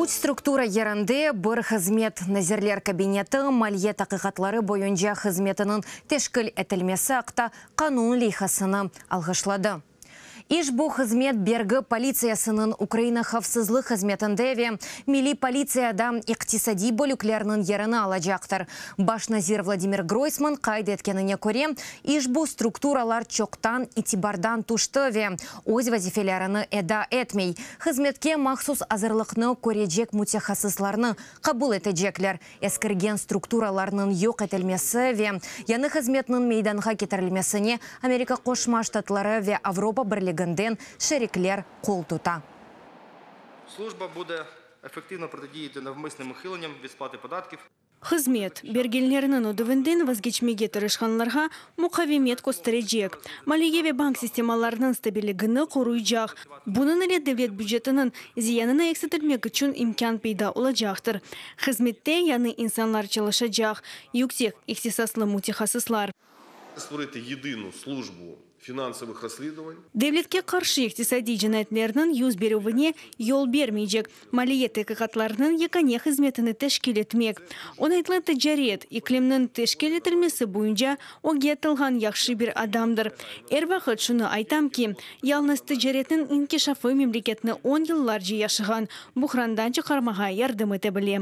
Üç struktura yerinde bir hızmet Nazirler Kabineti maliye taqiqatları boyunca hızmetiniñ teşkil etilmesi aqta qanun leyhasını alğışladı. İşbu hızmet bergi politsiyasınıñ Ukraina havfsızlıq hızmetinde ve Milliy politsiyada iqtisadiy bölüklerniñ yerini alacaqtır. Baş nazir Vladimir Groysman qayd etkenine köre, işbu strukturalar çoqtan itibardan tüşti ve öz vazifelerini eda etmey. Hızmetke mahsus azırlıqnı körecek mütehassıslarnı qabul etecekler. Eskirgen strukturalarnıñ yoq etilmesi ve yañı hızmetniñ meydanğa ketirilmesine Amerika Qoşma Ştatları ve Avropa Birliginden şerikler qol tuta. Служба буде ефективно протидіяти навмисним ухиленням від сплати податків. Hızmet, bergilerniñ ödüvinden vazgeçmege tırışqanlarğa muqavemet kösterecek, maliye ve bank sistemalarınıñ stabilligini qoruycaq. Bunıñ ile devlet bücetiniñ ziyanını eksiltmek içün imkân peyda olacaqtır. Hızmette yañı insanlar çalışacaq, yüksek ihtisaslı mütehassıslar. Створити єдину службу фінансових розслідувань. Devletke qarşı iqtisadiy cinayetlerniñ yüz berüvine yol bermeycek maliye taqiqatlarınıñ yekâne hızmetini teşkil etmek. Oñaytlı ticaret ikliminiñ teşkil etilmesi boyunca ögge atılğan yahşı bir adamdır. Er vaqıt şunı aytam ki, yalıñız ticaretniñ inkişafı memleketni on yıllarca yaşağan buhrandan çıqarmağa yardım ete bile.